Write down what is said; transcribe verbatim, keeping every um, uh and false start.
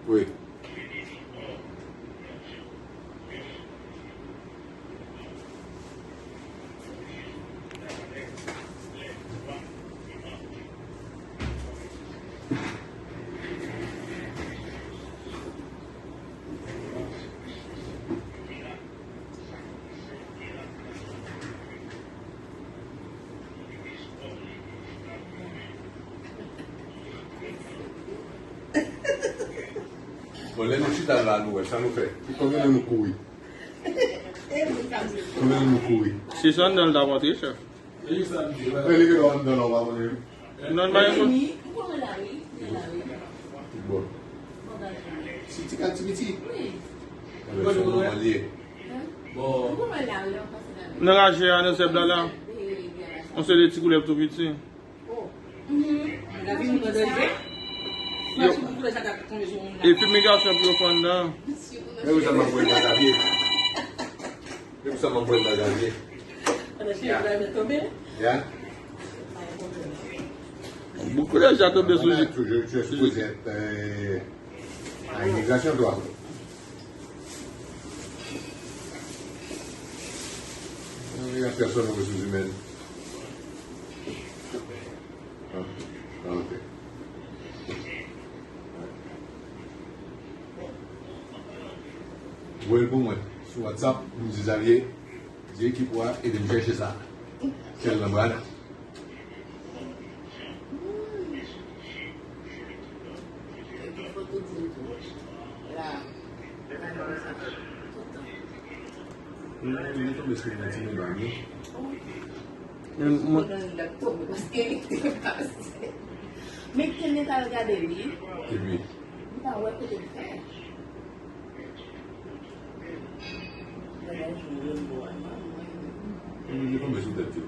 Wi. Bon, lè nou chita la, nou wè, sa nou fè? Konbyen lè nou kouri? Konbyen lè nou kouri? Si se anndan l t ap antre, chèf. Men li gen dwa anndan la, w pa konnen. Non, pa gen moun. Bon. Si ti ka ti piti. Anben, se yon nòmal li ye. Nan raje a, nan zèb la, la. Yon seri de ti koulèv tou piti. Yo. E fimigasyon pou yo fè anndan. Men wi, sa m ap wè nan Xavier. Depi sa m ap wè l la, gade. Ya. Ya. Bout koulèv ja tonbe sou je. Toujou, tu es supposé être, euh, à immigration, toi. Il y a personne aux ressources humaines. Ah, ah, ok. Voye l pou mwen sou WhatsApp, pou m di Xavier, di ekip ou a ede m chèche sa. Kèl nan bra l. Li, li tonbe sou mwen ti medam, wi. Men mwen. Konnen l ap tonbe paske li te pase. Men Kenneth al gade li. Epi? Li pa wè kote l fè. Li tonbe sou tèt yo.